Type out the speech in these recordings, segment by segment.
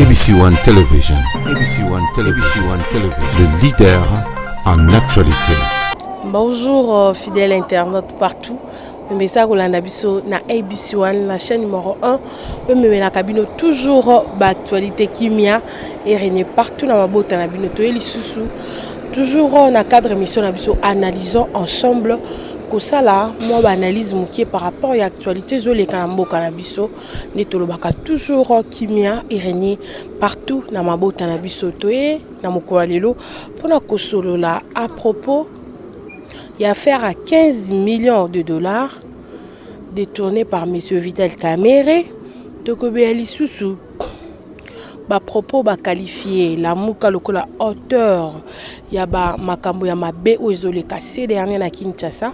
ABC One Television, ABC One Television, ABC One Television, le leader en actualité. Bonjour fidèles internautes partout. Mesa kolanda biso na ABC One, la chaîne numéro 1. Mpe memelaka bino toujours baactualité, kimia erégner partout na mabota na bino. Toye lisusu toujours na cadre émission na biso Analysons ensemble, kosala mwa baanalyse moke par rapport ya actualité ezoleka na mboka na biso. Nde tolobaka toujours, kimia erégner partout na mabota na biso. Toye na mokolo ya lelo mpona kosolola à propos ya affaire à 15 millions de dollars détourné par monsieur Vital Kamerhe. Tokobeya lisusu bapropos baqualifier Lamuka lokola auteur ya bamakambo ya mabe oyo ezoleka ces derniers na Kinshasa.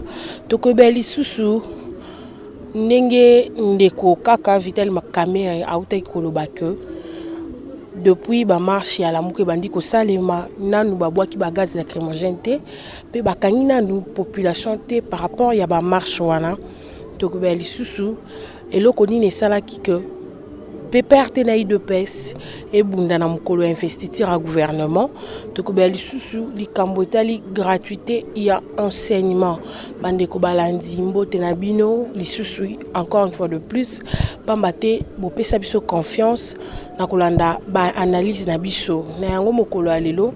Tokobeya lisusu ndenge ndeko kaka Vital Kamerhe autaki koloba ke depuis bamarche ya Lamuka ebandi kosalema, nanu babwaki bagaz lacrymogène te mpe bakangi nanu population te par rapport ya bamarche wana. Tokobeya lisusu eloko nini esalaki ke PPRD na UDPS ebunda na mokolo ya investiture ya gouvernement. Tokobeya lisusu likambo etali gratuité ya enseignement. Bandeko balandi, mbote na bino lisusu encore une fois de plus, pamba te bopesa biso confiance na kolanda baanalyse na biso. Na yango, mokolo ya lelo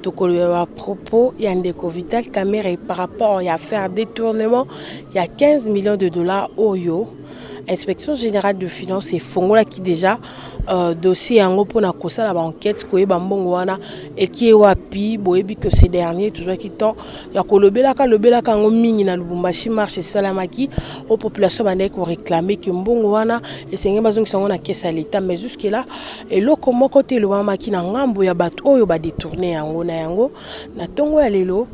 tokoloba bapropos ya ndeko Vital Kamerhe par rapport ya affaire détournement ya 15 millions de dollars oyo Inspection générale de finance efongolaki déjà dossier yango mpona kosala baenquête, koyeba mbongo wana ekie wapi. Boyebi que ces derniers tozwaki temps ya kolobelaka lobelaka yango mingi na Lubumbashi, marche esalamaki o population bandaki koréclamer ke mbongo wana esengeli bazongisa yango na caisse ya l'État. Mais jusque là eloko moko te elobamaki na ngambo ya bato oyo badétourner yango. Na yango, na ntongo ya lelo,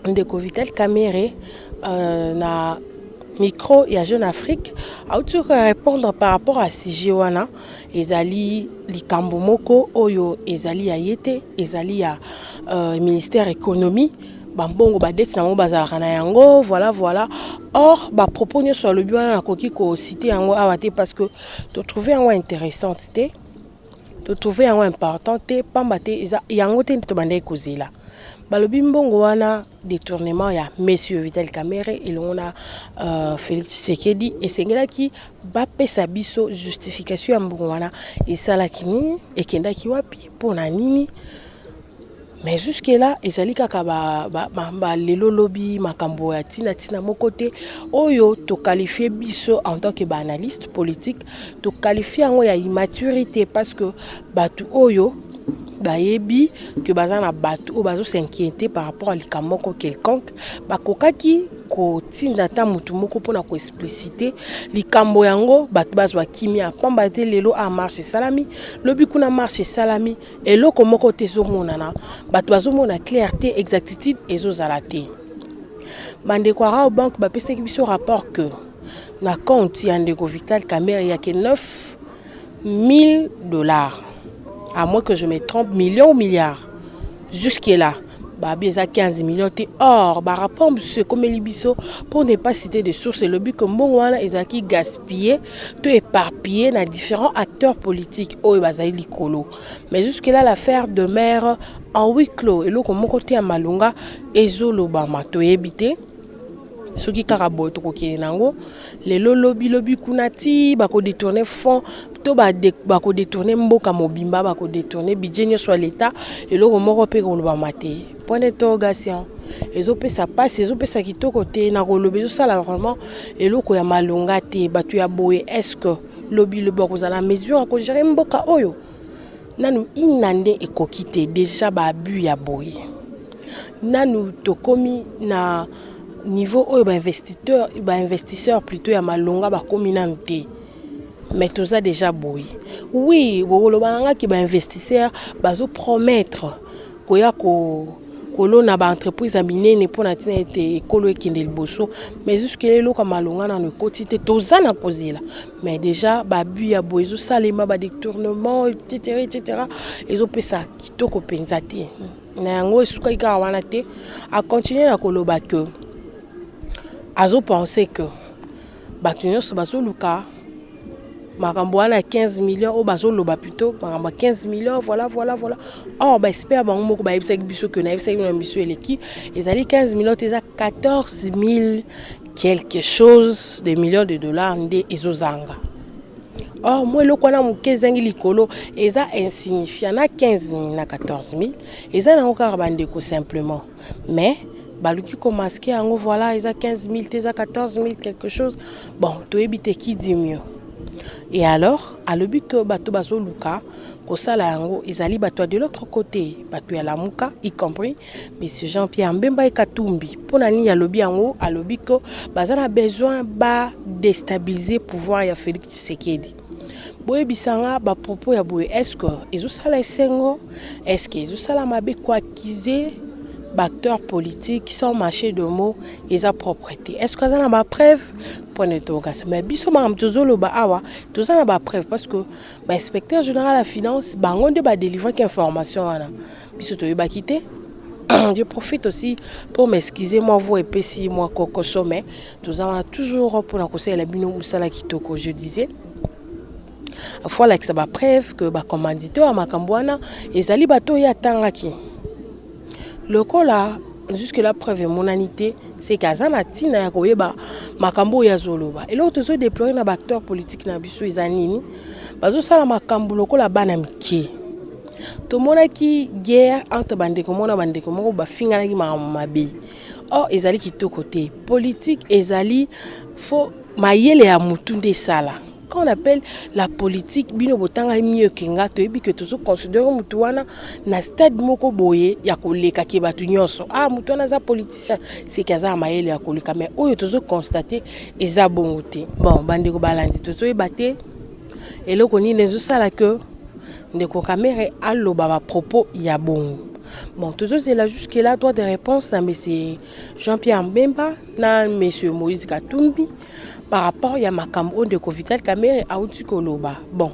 ndeko Vital Kamerhe, na micro ya Jeune Afrique, auti répondre par rapport à sujet wana. Ezali likambo moko oyo ezali ya ye te, ezali ya ministère économie. Bambongo badeti na bango bazalaka na yango, voilà. Or bapropos nyonso alobi wana, nakoki kociter yango awa te parce que totrouve yango intéressante te, totrouve yango important te, pamba te eza yango te nde tobandaki kozela. Balobi mbongo wana, détournement ya monsieur Vital Kamerhe elongo na Félix Tshisekedi, esengelaki bapesa biso justification ya mbongo wana, esalaki nini, ekendaki wapi, mpona nini. Mais jusque là ezali kaka balelo lobi, makambo ya ntina ntina moko te oyo toqualifier biso en tant que baanalyste politique, toqualifier yango ya immaturité, parce que bato oyo bayebi ke baza na bato oyo bazos'inquiéter par rapport à likambo moko quelconque, bakokaki kotinda ata motu moko mpona koexpliciter likambo yango, bato bazwa kimia. Pamba te lelo a marche esalami, lobi kuna marche esalami, eloko moko te ezomonana, bato bazomona clair te, exactitude ezozala te. Bandeko ya Rawbank bapesaki biso rapport que na compte ya ndeko Vital Kamerhe eyaki 9 000 dollars, à moins que je me trompe, millions ou milliards. Jusque là babi eza 15 millions te. Or barapport mosusu ekomeli biso, pour ne pas citer de source, elobi ke mbongo wana ezalaki gaspillé to éparpillé na différents acteurs politiques oyo bazali likolo. Mais jusque là l'affaire demeure en huis clos, eloko moko te ya malonga ezolobama. Toyebi te soki kaka boye tokokende nango lelo, lobi, lobi kuna, ti bakodétourner fonds to bakodétourner mboka mobimba, bakodétourner budget nyonso ya l'État, eloko moko mpe kolobama te. Point d'interrogation. Ezopesa mpasi, ezopesa kitoko te na koloba, ezosala vraiment eloko ya malonga te. Bato ya boye, est ce que lobi lobi bakozala mesure ya kogérer mboka oyo? Nanu ina nde ekoki te, déjà baabus ya boye. Nanu tokomi na niveau oyo bainvestisseur, bainvestisseur plutôt ya malonga bakomi nanu te, mais toza déjà boye. Oui, bokoloba na ngaki bainvestisseur bazopromettre koya ko kolona baentreprise ya minene mpona ntina ete ekolo ekende liboso, mais jusque eloko ya malonga nano ekoti te. Toza na kozela, mais déjà baabus ya boye ezosalema, badétournement, etc etc, ezopesa kitoko mpenza te. Na yango, esukaki kaka wana te, acontinuer na koloba ke azopenser ke bato nyonso bazoluka Makambo wana ya 15 millions oyo bazoloba, plutôt makambo ya 15 millions, voilà, voilà, voilà. Or baexpert bango moko bayebisaki biso ke, nayebisaki bino na biso eleki, ezali 15 millions te, eza 14 000 quelque chose de millions de dollars nde ezozanga. Or mwa eloko wana moke ezangi likolo eza insignifiant na 15 000 na 14 000, eza nango kaka, bandeko, simplement. Mais baluki komasquer yango, voilà, eza 15 000 te, eza 14 000 quelque chose. Bon, toyebi te qui dit mieux. Et alors alobi ke bato bazoluka kosala yango ezali bato ya de l'autre côté, bato ya Lamuka, y compris monsieur Jean-Pierre Bemba Katumbi. Mpona nini alobi yango? Alobi ke baza na besoin badéstabiliser pouvoir ya Félix Tshisekedi. Boyebisanga, bapropos ya boye, est ce que ezosala esengo? Est ce que ezosala mabe? Koaccuser baacteur politique sans mâcher de mots eza propreté. Est ce que aza na bapreuve? Point d'interrogation. Mais biso, makambo tozoloba awa, toza na bapreuve, parce que bainspecteur général ya finance, bango nde badélivraki information wana, biso toyebaki te. Je profite aussi pour m'excuser, moi voix epesi moi kokoso, mais toza wana toujours mpona kosalela bino mosala kitoko. Je disais, faut alakisa bapreuve ke bacommanditaire ya makambo wana ezali bato oyo atangaki. Lokola jusque la preuve emonani te, c'est ke aza na ntina ya koyeba makambo oyo azoloba. Eloko tozodéplorer na baacteur politique na biso eza nini? Bazosala makambo lokola bana mike. Tomonaki guerre entre bandeko moko na bandeko moko, bafinganaki makambo mabe. Or ezali kitoko te. Politique ezali faut mayele ya motu nde esala. Quand on appelle la politique, bino botanga mieux ke nga, toyebi ke tozoconsidérer motu wana na stade moko boye ya koleka ke bato nyonso. Ah, motu wana aza politicien, seke aza na mayele ya koleka. Mais oyo tozoconstater eza bongo te. Bon, bandeko balandi, tozoyeba te eloko nini ezosala ke ndeko Kamerhe aloba bapropos ya bongo. Bon, tozozela jusque là droit de réponse na monsieur Jean-Pierre Bemba na monsieur Moïse Katumbi par rapport ya makambo oyo ndeko Vital Kamerhe auti koloba. Bon,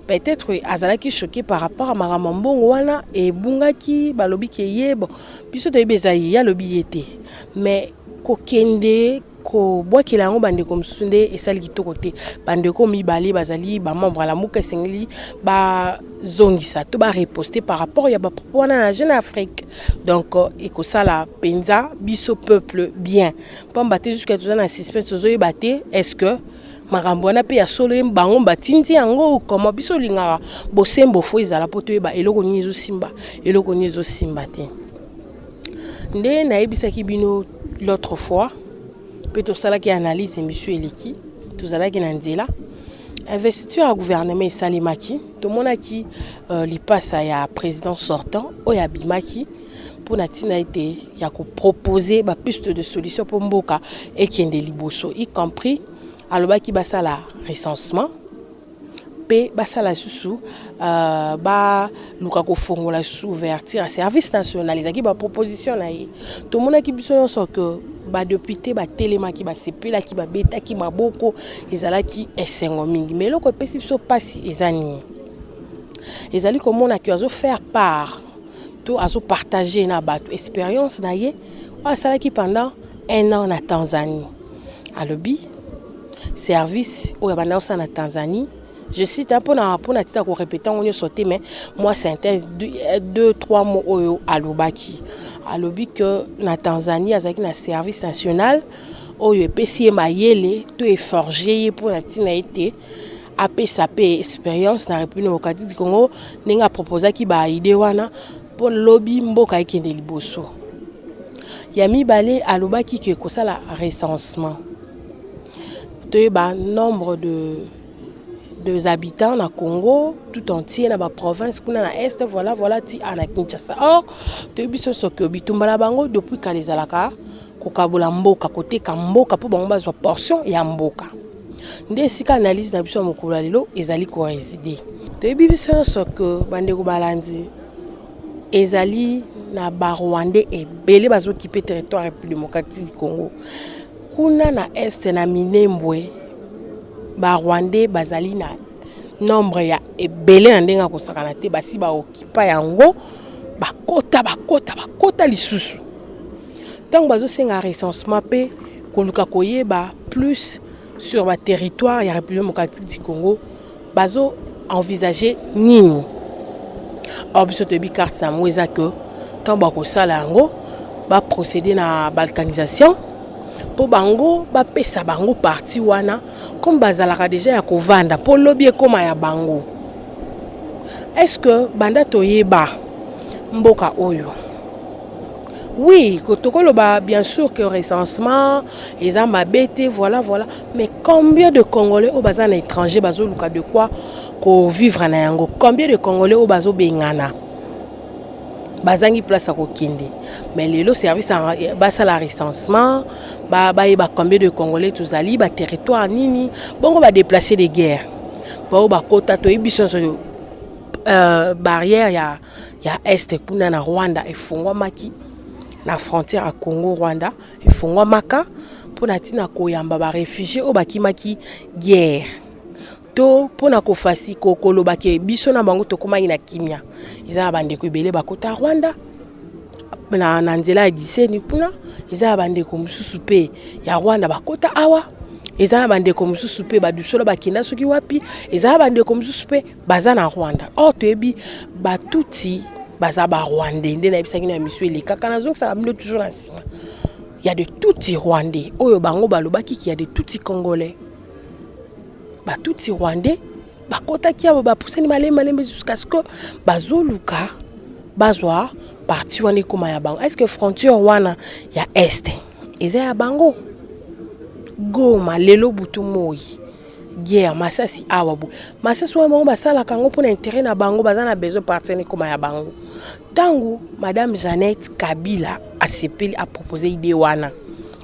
peut-être azalaki choqué par rapport à makambo mbongo wana ebungaki, balobi ke ye. Bon, biso toyebi eza ye, ye alobi ye te, mais kokende kobwakela yango bandeko mosusu nde esali kitoko te. Bandeko mibale bazali bamembre ya Lamuka, esengeli bazongisa to bariposter par rapport ya bapropos wana na Jeune Afrique. Donc ekosala mpenza biso peuple bien, pamba te jusque toza na suspense, tozoyeba te est ce que makambo wana mpe ya solo ye bango batindi yango. Koma biso olingaka bosembo, faut ezala mpo toyeba eloko nini ezosimba, eloko nini ezosimba te. Nde nayebisaki bino l'autre fois mpe tosalaki analyse, émission eleki, tozalaki na nzela. Investiture ya gouvernement esalemaki, tomonaki lipasa ya président sortant oyo abimaki mpona ntina ete ya koproposer bapiste de solution mpo mboka ekende liboso, y compris alobaki basala recensement mpe basala lisusu baluka kofongola lisusu ouverture ya service national. Ezalaki baproposition na ye. Tomonaki biso nyonso ke badéputé batelemaki, basepelaki, babetaki maboko, ezalaki esengo mingi. Mais eloko epesi biso mpasi eza nini? Ezali komona ke azofaire part to azopartager na bato expérience na ye oyo asalaki pendant un an na Tanzanie. Alobi service oyo abanda kosala na Tanzanie, je cite, mpona tina korépéter yango nyonso te, mais moi synthèse, deux trois mots oyo alobaki. Alobi ke na Tanzanie azalaki na service national oyo epesi ye mayele to eforger ye mpona ntina ete apesa mpe expérience na République démocratique du Congo, ndenge aproposaki baidées wana mpo lobi mboka ekende liboso. Ya mibale, alobaki ke kosala recensement, toyeba nombre de des habitants na Congo tout entier, na baprovince kuna na est, voilà, voilà, ti na Kinshasa. Or toyebi biso soki bitumba na bango depuis kala ezalaka kokabola mboka, koteka mboka mpo bango bazwa portion ya mboka. Nde esika analyse na biso ya mokolo ya lelo ezali korésider. Toyebi biso nyonso ke, bandeko balandi, ezali na barwandais ebele bazooccuper territoire République démocratique du Congo. Kuna na est, na Minembwe, barwandais bazali na nombre ya ebele na ndenge ya kosakana te. Basi baoccupa yango, bakota, bakota, bakota lisusu. Ntango bazosenga recensement mpe koluka koyeba plus sur baterritoire ya République démocratique du Congo. Bazo envisager nini? Or biso toyebi carte na yango eza que ntango bakosala yango, baprocéder na balkanisation mpo bango bapesa bango parti wana comme bazalaka déjà ya kovanda, mpo lobi ekóma ya bango. Est ce que banda toyeba mboka oyo, oui, tokoloba bien sûr que recensement eza mabe te, voilà, mais combien de Congolais oyo baza na étranger bazoluka de quoi kovivre na yango? Combien de Congolais oyo bazobengana, bazangi place ya kokende? Mais lelo service basala recensement, bayeba combien de Congolais tozali, baterritoire nini, bongo badéplacés de guerre bao bakota. Toyebi biso nyonso barrière ya Est kuna na Rwanda efungwamaki, na frontière ya Congo Rwanda efungwamaka mpona ntina koyamba baréfugiés oyo bakimaki guerre, to mpona kofasi koloba ke biso na bango tokomaki na kimia. Eza na bandeko ebele bakota Rwanda na nzela ya Gisenyi kuna. Eza na bandeko mosusu mpe ya Rwanda bakota awa. Eza na bandeko mosusu mpe badusola bakenda soki wapi. Eza na bandeko mosusu mpe baza na Rwanda. Or toyebi Batutsi baza Barwandais. Nde nayebisaki na émission elekaka, nazongisaka bino toujours na nsima ya de Tutsi rwandais oyo bango balobaki ki ya de Tutsi congolais. Batutsi rwandais bakotaki awa, bapusani malembe malembe jusqu'à ce que bazoluka bazwa parti wana ekóma ya bango. Est ce que frontière wana ya Est eza ya bango? Goma lelo butu moi guerre, masasi awa boye, masasi wana bango basalaka yango mpona intérêt na bango. Baza na besoin parti wana ekóma ya bango. Ntango Madame Jeannette Kabila asepeli, apropose idée wana,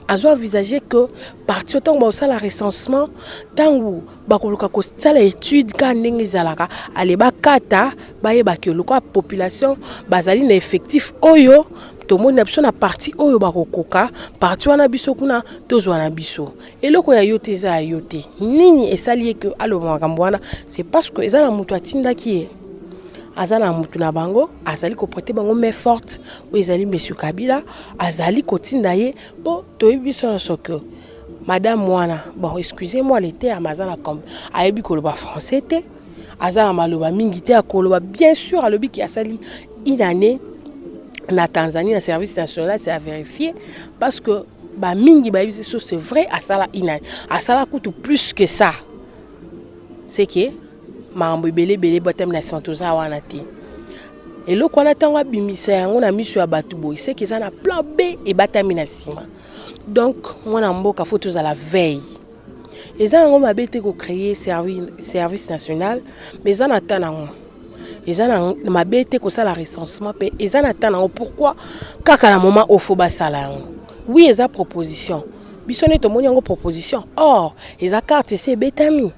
azo envisager que parti, ntango bakosala recensement, ntango bakoluka kosala étude kaka ndenge ezalaka, ale bakata, bayebaki lokola population bazali na effectif oyo tomoni na biso na parti oyo, bakokoka parti wana, biso kuna tozwa na biso. Eloko ya yo te eza ya yo te. Nini esali ye ke aloba makambo wana? C'est parce que eza na moto atindaki ye, aza na motu na bango, azali koprêter bango main forte oyo ezali Monsieur Kabila, azali kotinda ye. Mpo toyebi biso nyonso ke madame wana, bon, excusez moi le terme, aza na, ayebi koloba français te, aza na maloba mingi te ya koloba. Bien sûr, alobiki asali une année na Tanzanie na service national, c'est à vérifier, parce que bamingi bayebi so c'est vrai. Asala une année, asala kutu plus que ça. C'est que makambo ebele ebele batami na nsima, toza wana te. Eloko wana, ntango abimisa yango na miso ya bato boye, seke eza na plan B ebatami na nsima. Donc mwana mboka, faut tozala veille. Eza yango mabe te kocréer service national, mais eza na ta nango. Eza na mabe te kosala recensement mpe, eza na ta nango. Pourquoi kaka na moment oyo faut basala yango? Oui, eza proposition, biso nde tomoni yango proposition. Or eza carte esi ebetami,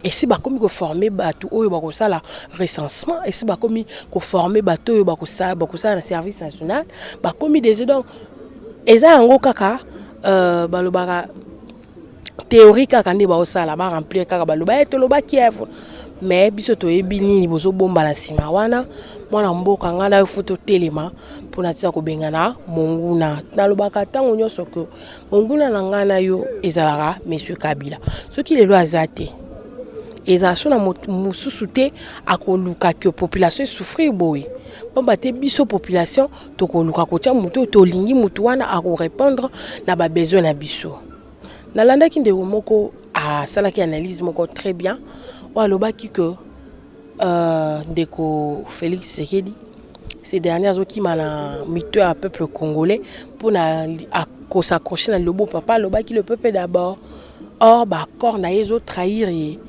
esi bakomi koformer bato oyo bakosala recensement, esi bakomi koformer bato oyo bakosala na service national, bakomi déjà. Donc eza yango kaka balobaka théorie kaka nde baosala, baremplir kaka, baloba ye tolobaki evo, mais biso toyebi nini bozobomba na nsima wana. Mwana mboka, ngai na yo, faut totelema mpona tina kobengana monguna. Nalobaka ntango nyonso ke monguna na ngai na yo ezalaka Monsieur Kabila. Soki lelo aza te, ezala so na mosusu te akoluka ke population esouffrir boye, pamba te biso population tokoluka kotia motu oyo tolingi, motu wana akorépondre na babesoin na biso. Nalandaki ndeko moko asalaki analyse moko très bien, oyo alobaki ke ndeko Félix Tshisekedi ces derniers azokima na mito ya peuple congolais mpona akos'accrocher na lobo. Papa alobaki le peuple d'abord. Or baaccord na ye ezotrahir ye,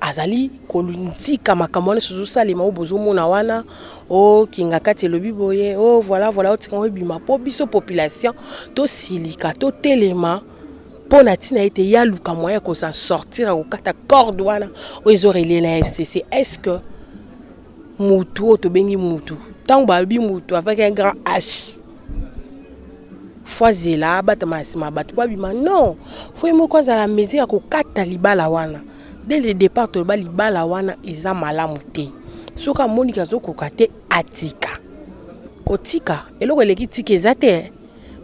azali kolindika makambo wana nyonso ezosalema oyo bozomona wana. Okinga kati elobi boye o voilà, otika ngo ebima mpo biso population tosilika, totelema mpo na ntina ete ye aluka moyen kosa sortir, akokata corde wana oyo ezorelier na FCC. Est ce que mutu oyo tobengi mutu, ntango balobi mutu avec un grand H, faut azela abatama na nsima bato po abima? Non, faut ye moko azala mesure ya kokata libala wana. Dès le départ toloba libala wana eza malamu te. Soki amoniki azokoka te, atika. Kotika eloko eleki tika eza te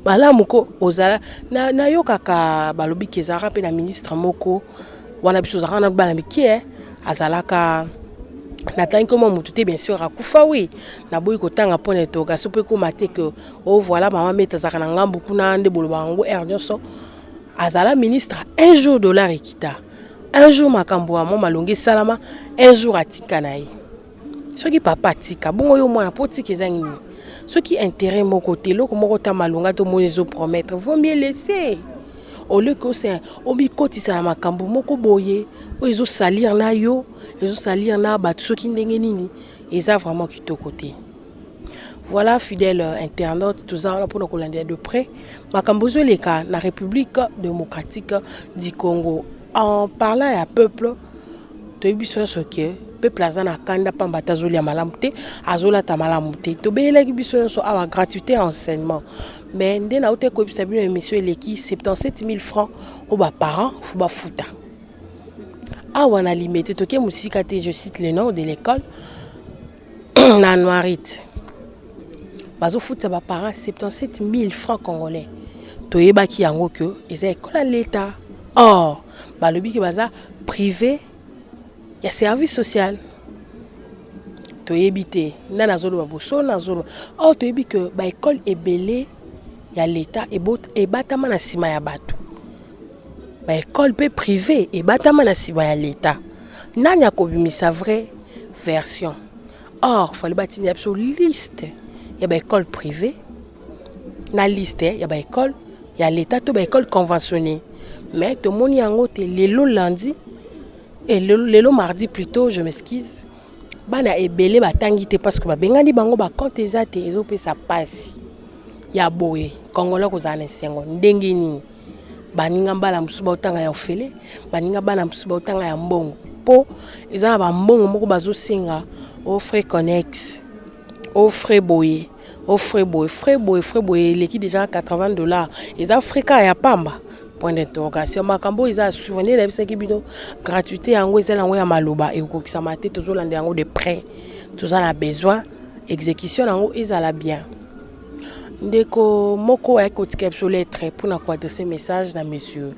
malamu ko ozala. Nayokaka balobi ke ezalaka mpe na ministre moko wana, biso ozalaka na bana mike, Azalaka natangi koma motu te, bien sûr akufa. Wi, naboyi kotanga mpona interrogation mpo ekóma te ke o oh, voilà, mama Mete azalaka na ngambu kuna nde bolobaka yango heure nyonso. Azala ministre, un jour dollar ekita, un jour makambo ya mwa malongi esalama, un jour atika na ye. Soki papa atika bongo, yo mwana mpo tika ezangi nini? Soki intérêt moko te, eloko moko ta malonga to moni ezopromettre, vaut mieux laisser au lieu que ose omikotisa na makambo moko boye oyo ezosalir na yo, ezosalir na bato. Soki ndenge nini, eza vraiment kitoko te. Voilà, fidèle internaute, toza wana mpona kolandela de près makambo ezoleka na République démocratique du Congo. En parlant ya peuple, toyebi biso nyonso ke peuple aza na kanda, pamba te azolia malamu te, azolata malamu te. Tobeyelaki biso nyonso awa gratuité ya enseignement, mais nde nauti koyebisa bino émission eleki, 77 000 francs oyo baparent faut bafuta. Awa na Limete, toke mosika te, je cite le nom de l'école, na Noirite, bazofutisa baparent 77 000 francs congolais. Toyebaki yango ke eza école ya leta, or balobi ke baza privé ya service social. Toyebi te nani azoloba boso nazoloba. Or toyebi ke baécole ebele ya leta ebatama na nsima ya bato, baécole mpe privé ebatama na nsima ya leta. Nani akobimisa vraie version? Or fallait batindela biso liste ya baécole privé na liste ya baécole ya leta to baécole conventionné, mais tomoni yango te. Lelo lundi et lelo, lelo mardi plutôt, je m'excuse, bana ebele batangi te parce que babengani bango, bacompte eza te. Ezopesa mpasi ya boye. Congolais kozala na esengo ndenge nini? Baninga bana mosusu baotanga ya ofele, baninga bana mosusu baotanga ya mbongo, mpo eza na bambongo moko bazosenga o frais connexe, o frais boye, o frais boye, frais boye, frais boye, eleki déjà 80 $. Eza frais kaka ya pamba? Point d'interrogation. Makambo oyo eza ya suivre. Nde nayebisaki bino, gratuité yango eza yango ya maloba, ekokokisama te. Tozolanda yango de près, toza na besoin exécution yango ezala bien. Ndeko moko ayaki kotika biso lettre mpona koadresse message na monsieur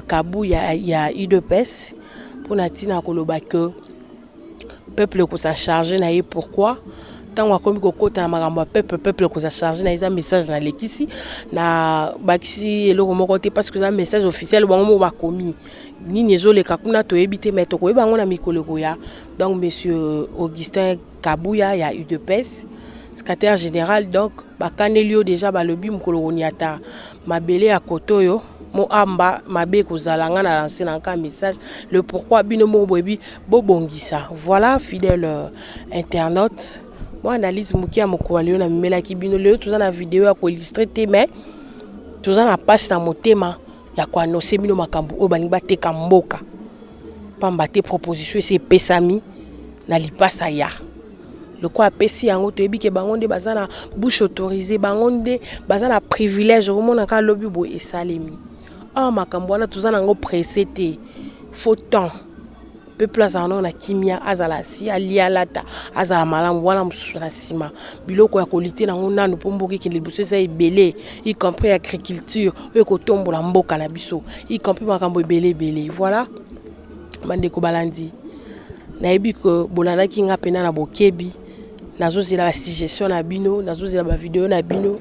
Kabu ya UDPS, mpona ntina koloba ke peuple ekoza charge na ye. Pourquoi ntango akomi kokota na makambo ya peuple, peuple ekoza charge na ye? Eza message nalekisi, na bakisi eloko moko te, parce que eza message officiel. Bango moko bakomi nini ezoleka kuna, toyebi te, mais tokoyeba yango na mikolo ekoya. Donc monsieur Augustin Kabuya ya UDPS, secrétaire général, donc bakaneli yo déjà, balobi mokolo koniata mabele ya koto oyo moamba mabe kozala. Nga na lance na nka message, le pourquoi bino moko boyebi, bobongisa. Voilà, fidèle internaute, mwa analyse moke ya mokolo lelo namemelaki bino. Lelo toza na video ya koillustre te, mais toza na mpasi na motema ya koannonce bino makambo oyo balingi bateka mboka, pamba te proposition esi epesami na lipasa ya lokola apesi yango. Toyebi ke bango nde baza na bouche autorisée, bango nde baza na privilège. Okomonaka lobi boye esalemi awa. Makambo wana toza nango pressé te, faut temps. Peuple azala nano na kimia, azala asi alia, alata, azala malamu. Wana mosusu na nsima, biloko ya kolite nango nanu mpo mboka ekende liboso eza ebele, y compris agriculture oyo ekotombola mboka na biso, y compris makambo ebele ebele. Voilà, bandeko balandi, nayebi ke bolandaki nga mpena na bokebi. Nazozela basuggestion na bino, nazozela bavideo na bino,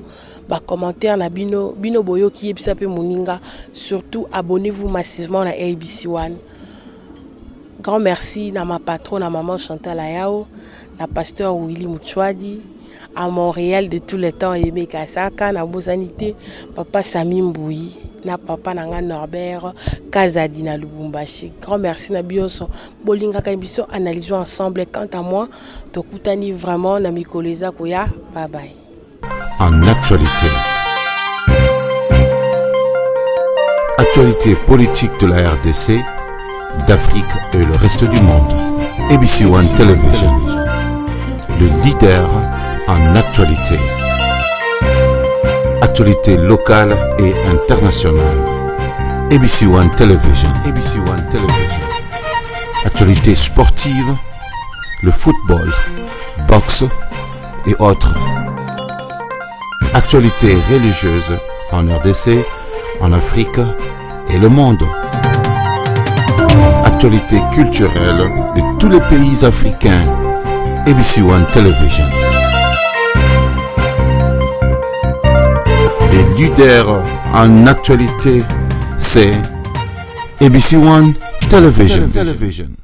bacommentaire na bino. Bino boyoki, yebisa mpe moninga. Surtout abonnez-vous massivement na ABC One. Grand merci na ma patronne, na maman Chantal Ayao, na pasteur Willy Muchwadi à Montréal de tout le temps, Aimé Kasaka, na bosani te papa Sami Mboui, na papa na nga Norbert Kazadi na Lubumbashi. Grand merci na bionso bolingaka biso, analysons ensemble. Quant à moi, tokutani vraiment na mikolo eza koya. Bye bye. En actualité. Actualité politique de la RDC, d'Afrique et le reste du monde. ABC One Television, le leader en actualité. Actualité locale et internationale. ABC One Television, ABC One Television. Actualité sportive, le football, boxe et autres. Actualité religieuse en RDC, en Afrique et le monde. Actualité actualités culturelles de tous les pays africains. ABC One Television. Les leaders en actualité, c'est ABC One Television. Television.